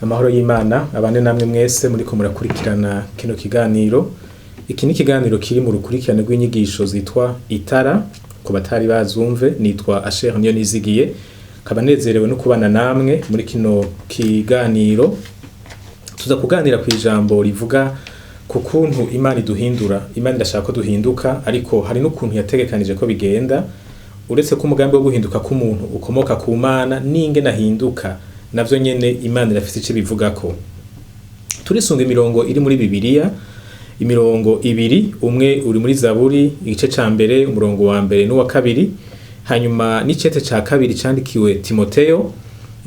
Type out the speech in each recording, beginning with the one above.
Amahoro y'Imana abane namwe mwese muriko murakurikirana kino kiganiro. Iki ni ikiganiro kiri mu rukurikirane rw'inyigisho zitwa Itara. Ku batari bazumve, nitwa Asher Niyonizigiye, nkaba nezerewe no kubana namwe muri kino kiganiro. Tuza kuganira ku ijambo rivuga ku kuntu Imana iduhindura. Imana irashaka ko duhinduka, ariko hari n'ukuntu yategekanije ko bigenda. Uretse ko umugambi wo guhinduka k'umuntu ukomoka ku Mana, n'ingene ahinduka navyo nyene Imana irafise ico ibivugako. Turisunga imirongo iri muri Bibiliya, imirongo ibiri. Umwe uri muri Zaburi, igice ca mbere, umurongo wa mbere n'uwa kabiri, hanyuma n'icete ca kabiri candikiwe Timoteyo,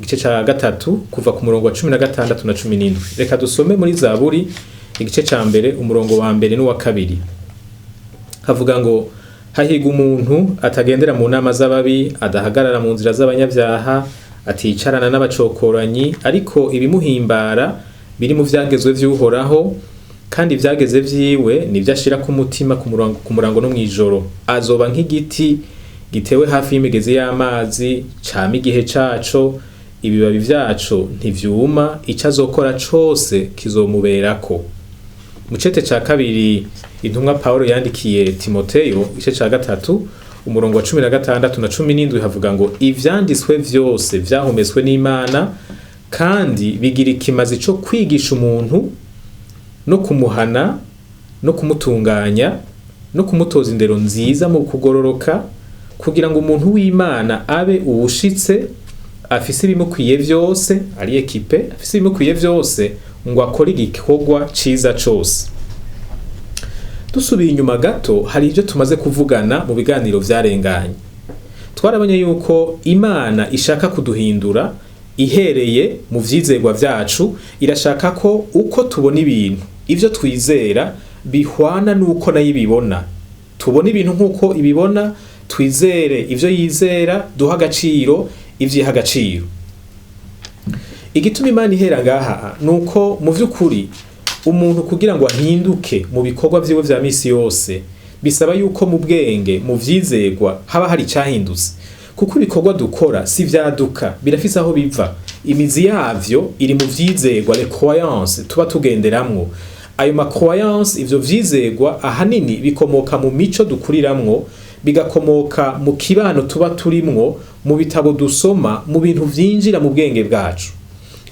igice ca gatatu, kuva ku murongo wa 16 na 17. Reka dusome muri Zaburi, igice ca mbere, umurongo wa mbere n'uwa kabiri. Havuga ngo: "Hahirwa umuntu atagendera mu nama z'ababi, adahagarara mu nzira z'abanyabyaha, aticarana n'abacokoranyi, ariko ibimuhimbara biri mu vyagezwe vy'Uhoraho, kandi ivyageze vyiwe nivyo ashira ku mutima ku murango no mw'ijoro. Azoba nk'igiti gitewe hafi y'imigezi y'amazi, cama igihe caco, ibibabi vyaco ntivyuma, ico azokora cose kizomuberako." Mu cete ca kabiri intumwa Paulo yandikiye Timoteyo, igice ca gatatu, umurongo wa 16 na 17, havuga ngo: "Ivyanditswe vyose vyahumetswe n'Imana kandi bigira ikimazi co kwigisha umuntu, no kumuhana, no kumutunganya, no kumutoza indero nziza mu kugororoka, kugira ngo umuntu w'Imana abe uwushitse, afise ibimukwiye vyose, ari équipé, afise ibimukwiye vyose ngo akore igikorwa ciza cose." Dusubiye inyuma gato, hari ibyo tumaze kuvugana mu biganiro vyarenganye. Twarabonye yuko Imana ishaka kuduhindura ihereye mu vyizerwa vyacu. Irashaka ko uko tubona ibintu, ivyo twizera, bihwana n'uko nayo ibibona. Tubona ibintu nk'uko ibibona, twizere ivyo yizera, duha agaciro ivyo iha agaciro. Igituma Imana ihera ngaha nuko mu vy'ukuri umuntu kugira ngo ahinduke mu bikorwa vyiwe vya misi yose, bisaba yuko mu bwenge, mu vyizerwa, haba hari icyahindutse, kuko ibikorwa dukora si vyaduka, birafise aho biva. Imizi yavyo iri mu vyizerwa, les croyances tuba tugenderamwo. Ayo ma croyances, ivyo vyizerwa, ahanini bikomoka mu mico dukuriramwo, bigakomoka mu kibano tuba turimwo, mu bitabo dusoma, mu bintu vyinjira mu bwenge bwacu.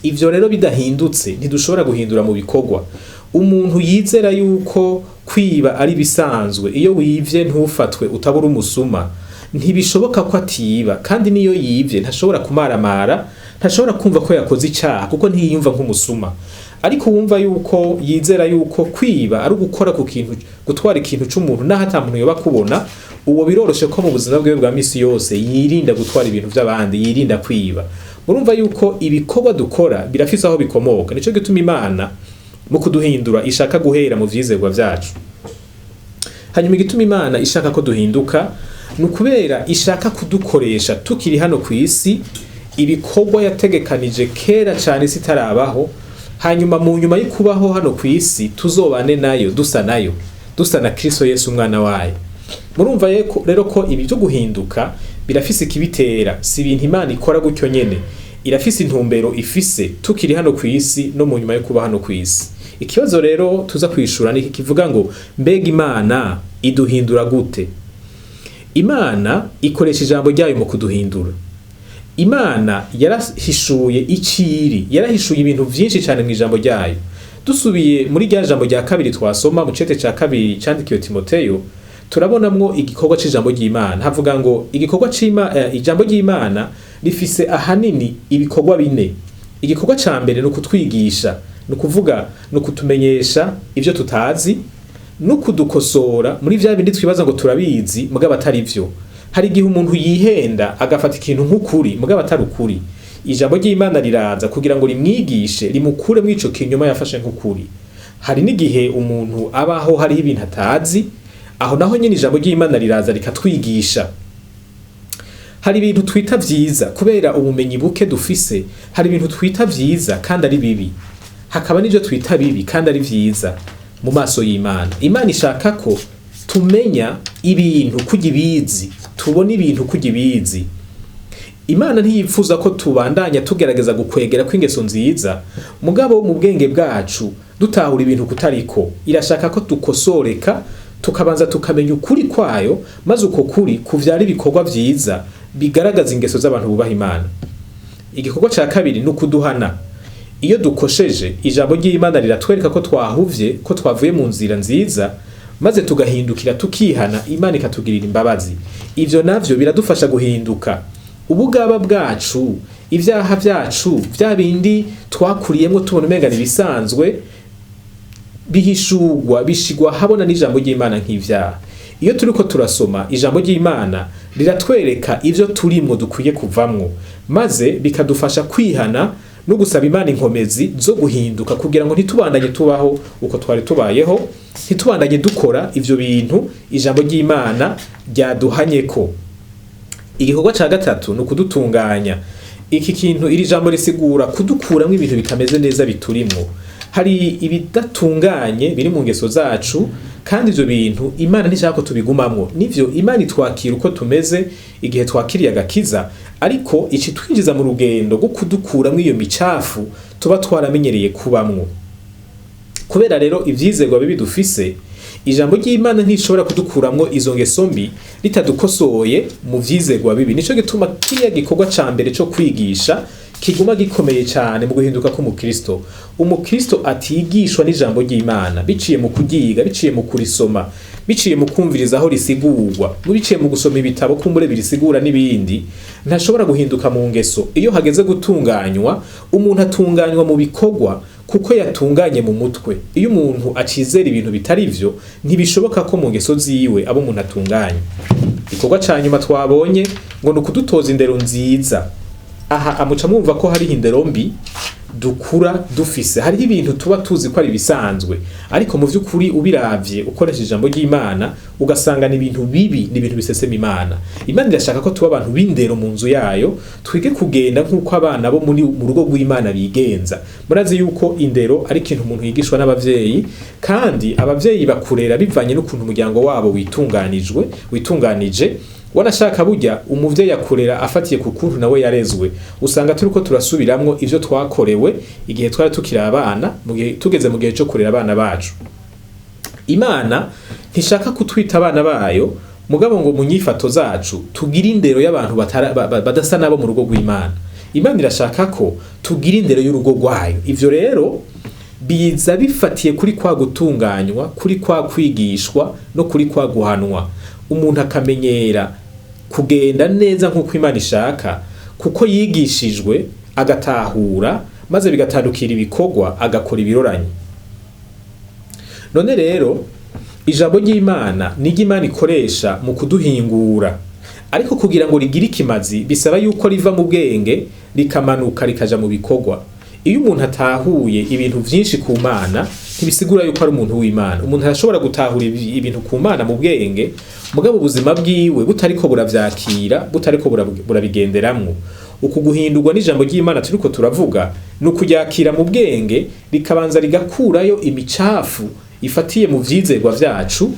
Ivyo rero bidahindutse, ntidushobora guhindura mu bikorwa. Umuntu yizera yuko kwiba ari bisanzwe, iyo wivye ntufatwe utabura umusuma, ntibishoboka ko atiba. Kandi niyo yivye ntashobora kumaramara, ntashobora kumva ko yakoze icaha, kuko ntiyiyumva nk'umusuma. Ariko wumva yuko yizera yuko kwiba ari ugukora ku kintu, gutwara ikintu c'umuntu naho ata muntu yoba kubona, uwo biroroshe ko mu buzima bwiwe bwa misi yose yirinda gutwara ibintu vy'abandi, yirinda kwiba. Murumva yuko ibikorwa dukora birafise aho bikomoka. Nico gituma Imana mu kuduhindura ishaka guhera mu vyizerwa vyacu. Hanyuma igituma Imana ishaka ko duhinduka ni ukubera ishaka kudukoresha tukiri hano ku isi ibikorwa yategekanije kera cane isi itarabaho. Hanyuma mu nyuma yo kubaho hano ku isi tuzobane nayo, dusa nayo, dusa na Kristo Yesu umwana wayo. Murumva rero ko ibi byo guhinduka birafise ikibitera. Si ibintu Imana ikora gutyo nyene, irafise intumbero ifise tukiri hano ku isi no mu nyuma yo kuba hano ku isi. Ikibazo rero tuza kwishura ni iki kivuga ngo: mbega Imana iduhindura gute? Imana ikoresha ijambo ryayo mu kuduhindura. Imana yarahishuye iciri, yarahishuye ibintu vyinshi cyane mu ijambo ryayo. Dusubiye muri rya jambo rya kabiri twasoma mu cete ca kabiri candikiwe Timoteyo, turabonamwo igikorwa c'ijambo ry'Imana. Havuga ngo igikorwa c'Imana, ijambo ry'Imana rifise ahanini ibikorwa bine. Igikorwa ca mbere ni ukutwigisha, ni ukuvuga ni ukutumenyesha ivyo tutazi no kudukosora muri vya bindi twibaza ngo turabizi mugabo atari vyo. Hari igihe umuntu yihenda agafata ikintu nk'ukuri mugabo atari ukuri. Ijambo ry'Imana riraza kugira ngo rimwigishe, rimukure mw'ico kinyoma yafashe nk'ukuri. Hari n'igihe umuntu abaho hariho ibintu atazi, aho naho nyine ijambo ry'Imana riraza rikatwigisha. Hari ibintu twita vyiza kubera ubumenyi buke dufise, hari ibintu twita vyiza kandi ari bibi, hakaba n'ivyo twita bibi kandi ari vyiza mu maso y'Imana. Imana ishaka ko tumenya ibintu kurya ibizi, tubona ibintu kurya ibizi. Imana ntiyipfuza ko tubandanya tugerageza gukwegera kw'ingeso nziza, mugabo mu bwenge bwacu dutahura ibintu kutariko. Irashaka ko dukosoreka, tukabanza tukamenya ukuri kwayo, maze uko kuri kuvyara ibikorwa vyiza bigaragaza ingeso z'abantu bubaha Imana. Igikorwa ca kabiri ni ukuduhana. Iyo dukosheje, ijambo ry'Imana riratwereka ko twahuvye, ko twavuye mu nzira nziza, maze tugahindukira tukihana, Imana ikatugirira imbabazi. Ivyo navyo biradufasha guhinduka. Ubugaba bwacu, ivyaha vyacu, vya bindi twakuriyemwo tubona umenga ni ibisanzwe, bihishurwa, bishigwa habona n'ijambo ry'Imana nk'ivyaha. Iyo turiko turasoma ijambo ry'Imana, riratwereka ivyo turimwo dukwiye kuvamwo, maze bikadufasha kwihana no gusaba Imana inkomezi zo guhinduka, kugira ngo ntitubandanye tubaho uko twari tubayeho, ntitubandanye dukora ivyo bintu ijambo ry'Imana ryaduhanyeko. Igikorwa ca gatatu ni ukudutunganya. Iki kintu iri jambo risigura kudukuramwo ibintu bitameze neza biturimwo. Hari ibidatunganye biri mu ngeso zacu, kandi ivyo bintu Imana ntishaka ko tubigumamwo. Nivyo, Imana itwakira uko tumeze igihe twakiriye agakiza, ariko icitwinjiza mu rugendo rwo kudukuramwo iyo micafu tuba twaramenyereye kubamwo. Kubera rero ivyizerwa bibi dufise, ijambo ry'Imana ntishobora kudukuramwo izo ngeso mbi ritadukosoye mu vyizerwa bibi. Nico gituma kiriya gikorwa ca mbere co kwigisha kiguma gikomeye cane mu guhinduka k'umukristo. Umukristo atigishwa n'ijambo ry'Imana biciye mu kuryiga, biciye mu kurisoma, biciye mu kumviriza aho risigurwa, biciye mu gusoma ibitabo kumbure birisigura n'ibindi, ntashobora guhinduka mu ngeso. Iyo hageze gutunganywa, umuntu atunganywa mu bikorwa kuko yatunganye mu mutwe. Iyo umuntu acizera ibintu bitari vyo, ntibishoboka ko mu ngeso ziwe abo umuntu atunganye. Igikorwa ca nyuma twabonye ngo ni ukudutoza indero nziza. Aha amuca mwumva ko hariho indero mbi dukura dufise. Hariho ibintu tuba tuzi ko ari ibisanzwe, ariko mu vy'ukuri ubiravye ukoresheje ijambo ry'Imana ugasanga ni ibintu bibi, ni ibintu bisesema Imana. Imana irashaka ko tuba abantu b'indero mu nzu yayo, twige kugenda nk'uko abana bo muri mu rugo rw'Imana bigenza. Murazi yuko indero ari ikintu umuntu yigishwa n'abavyeyi, kandi abavyeyi bakurera bivanye n'ukuntu umuryango wabo witunganijwe, witunganije. Wanashaka burya umuvyeyi akurera afatiye ku kuntu nawe yarezwe. Usanga turiko turasubiramwo ivyo twakorewe igihe twari tukiri abana, mu gihe tugeze mu gihe co kurera abana bacu. Imana ntishaka kutwita abana bayo, mugabo ngo mu nyifato zacu tugire indero y'abantu badasa nabo mu rugo rw'Imana. Imana irashaka ko tugira indero y'urugo rwayo. Ivyo rero biza bifatiye kuri kwa gutunganywa, kuri kwa kwigishwa no kuri kwa guhanwa. Umuntu akamenyera kugenda neza nk'uko Imana ishaka, kuko yigishijwe agatahura, maze bigatandukira ibikorwa, agakora ibiroranye. None rero ijambo ry'Imana niryo Imana ikoresha mu kuduhingura, ariko kugira ngo rigire ikimazi bisaba yuko riva mu bwenge rikamanuka rikaja mu bikorwa. Iyo umuntu atahuye ibintu vyinshi ku Mana, ntibisigura yuko ari umuntu w'Imana. Umuntu arashobora gutahura ibintu ku Mana mu bwenge, mugabo ubuzima bwiwe butariko buravyakira, butariko burabigenderamwo. Uku guhindurwa n'ijambo ry'Imana turiko turavuga ni ukuryakira mu bwenge, rikabanza rigakurayo imicafu ifatiye mu vyizerwa vyacu,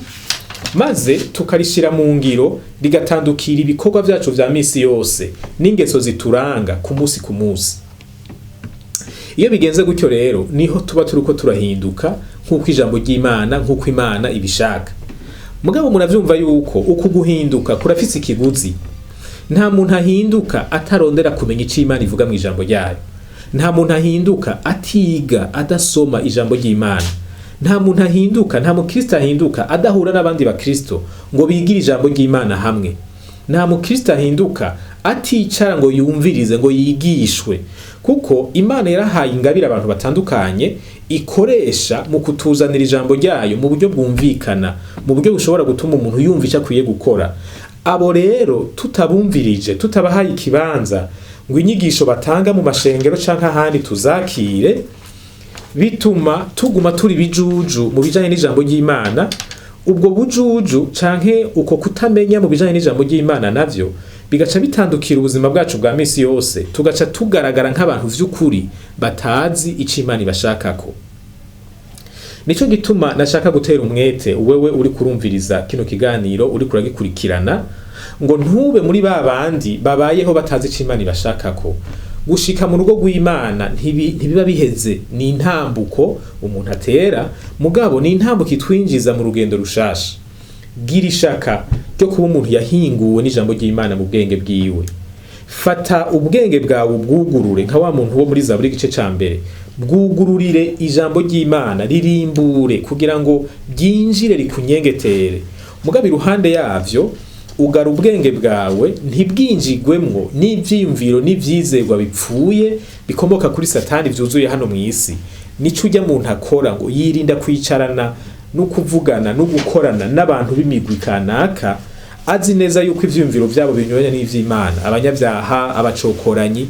maze tukarishira mu ngiro, rigatandukira ibikorwa vyacu vya misi yose n'ingeso zituranga ku musi ku musi. Iyo bigenze gutyo rero, niho tuba turiko turahinduka nk'uko ijambo ry'Imana, nk'uko Imana ibishaka. Mugabo muravyumva yuko uku guhinduka kurafise ikiguzi. Nta muntu ahinduka atarondera kumenya ico Imana ivuga mu ijambo ryayo. Nta muntu ahinduka atiga, adasoma ijambo ry'Imana. Nta muntu ahinduka, nta mukristo ahinduka adahura n'abandi bakristo ngo bigire ijambo ry'Imana hamwe. Nta mukristo ahinduka aticara ngo yumvirize, ngo yigishwe, kuko Imana yarahaye ingabire abantu batandukanye ikoresha mu kutuzanira ijambo ryayo mu buryo bwumvikana, mu buryo bushobora gutuma umuntu yumva icyo akwiye gukora. Abo rero tutabumvirije, tutabahaye ikibanza ngo inyigisho batanga mu mashengero canke ahandi tuzakire, bituma tuguma turi bijuju mu bijanye n'ijambo ry'Imana. Ubwo bujuju canke uko kutamenya mu bijanye n'ijambo ry'Imana navyo bigaca bitandukira ubuzima bwacu bwa misi yose, tugaca tugaragara nk'abantu vy'ukuri batazi ico Imana ibashakako. Nico gituma nashaka gutera umwete wewe uri kurumviriza kino kiganiro, uri kuragikurikirana. Ngo ntube muri ba bandi babayeho batazi ico Imana ibashakako. Gushika mu rugo rw'Imana ntibiba biheze, ni intambuko umuntu atera, mugabo ni intambuko itwinjiza mu rugendo rushasha. Gira ishaka ryo kuba umuntu yahinguwe n'ijambo ry'Imana mu bwenge bwiwe. Fata ubwenge bwawe ubwugurure nka wa muntu wo muri Zaburi igice ca mbere, bwugururire ijambo ry'Imana, ririmbure kugira ngo ryinjire rikunyengetere. Mugabo iruhande yavyo ugara ubwenge bwawe ntibwinjigwemwo n'ivyiyumviro n'ivyizerwa bipfuye bikomoka kuri Satani vyuzuye hano mw'isi. Nico urya muntu akora, ngo yirinda kwicarana no kuvugana no gukorana n'abantu b'imigwi kanaka, azi neza yuko ivyiyumviro vyabo binyuranye n'ivy'Imana, abanyabyaha, abacokoranyi.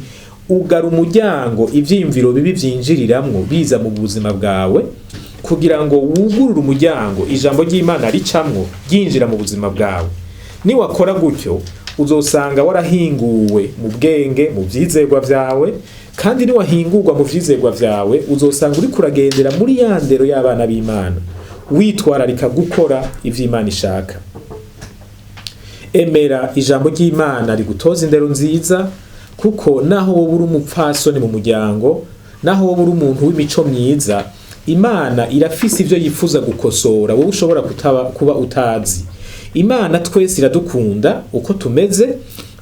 Ugara umuryango ivyiyumviro bibi vyinjiriramwo biza mu buzima bwawe, kugira ngo wugurure umuryango ijambo ry'Imana ricamwo ryinjira mu buzima bwawe. Niwakora gutyo uzosanga warahinguwe mu bwenge, mu vyizerwa vyawe, kandi niwahingurwa mu vyizerwa vyawe uzosanga uriko uragendera muri ya ndero y'abana b'Imana, witwararika gukora ivy'Imana ishaka. Emera ijambo ry'Imana rigutoza indero nziza, kuko naho wowe uri umupfasoni mu muryango, naho wowe uri umuntu w'imico myiza, Imana irafise ivyo yifuza gukosora wowe ushobora kuba utazi. Imana twese iradukunda uko tumeze,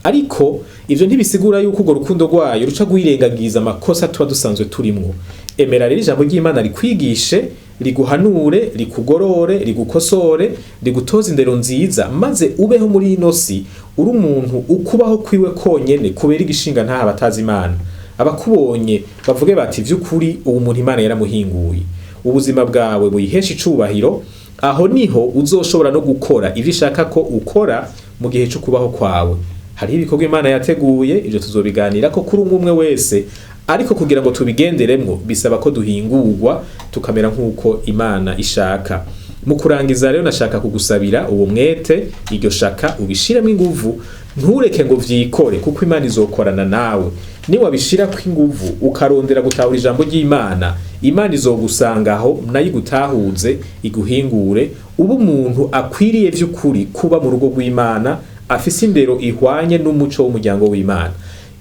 ariko ivyo ntibisigura yuko urwo rukundo rwayo ruca rwirengagiza amakosa tuba dusanzwe turimwo. Emera rero ijambo ry'Imana rikwigishe, riguhanure, rikugorore, rigukosore, rigutoze indero nziza, maze ubeho muri ino si uri umuntu ukubaho kwiwe konyene kubera igishinga ntaha abatazi Imana. Abakubonye bavuge bati vy'ukuri uwo muntu Imana yaramuhinguye. Ubuzima bwawe buyihesha icubahiro, aho niho uzoshobora no gukora ivyo ishaka ko ukora mu gihe cyo kubaho kwawe. Hariho ibikorwa Imana yateguye, ivyo tuzobiganirako kuri umwe umwe wese, ariko kugira ngo tubigenderemwo bisaba ko duhingurwa tukamera nk'uko Imana ishaka. Mu kurangiza rero nashaka kugusabira uwo mwete, iryo shaka ubishiremo inguvu, ntureke ngo vyikore, kuko Imana izokorana nawe. Niwabishirako inguvu ukarondera gutahura ijambo ry'Imana, Imana izogusangaho nayo igutahuze, iguhingure, ube umuntu akwiriye vy'ukuri kuba mu rugo rw'Imana, afise indero ihwanye n'umuco w'umuryango w'Imana.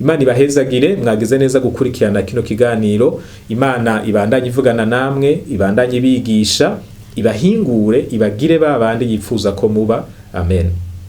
Imana ibahezagire, mwagize neza gukurikirana kino kiganiro. Imana ibandanye ivugana namwe, ibandanye ibigisha, ibahingure, ibagire babandi yifuza ko muba. Amen.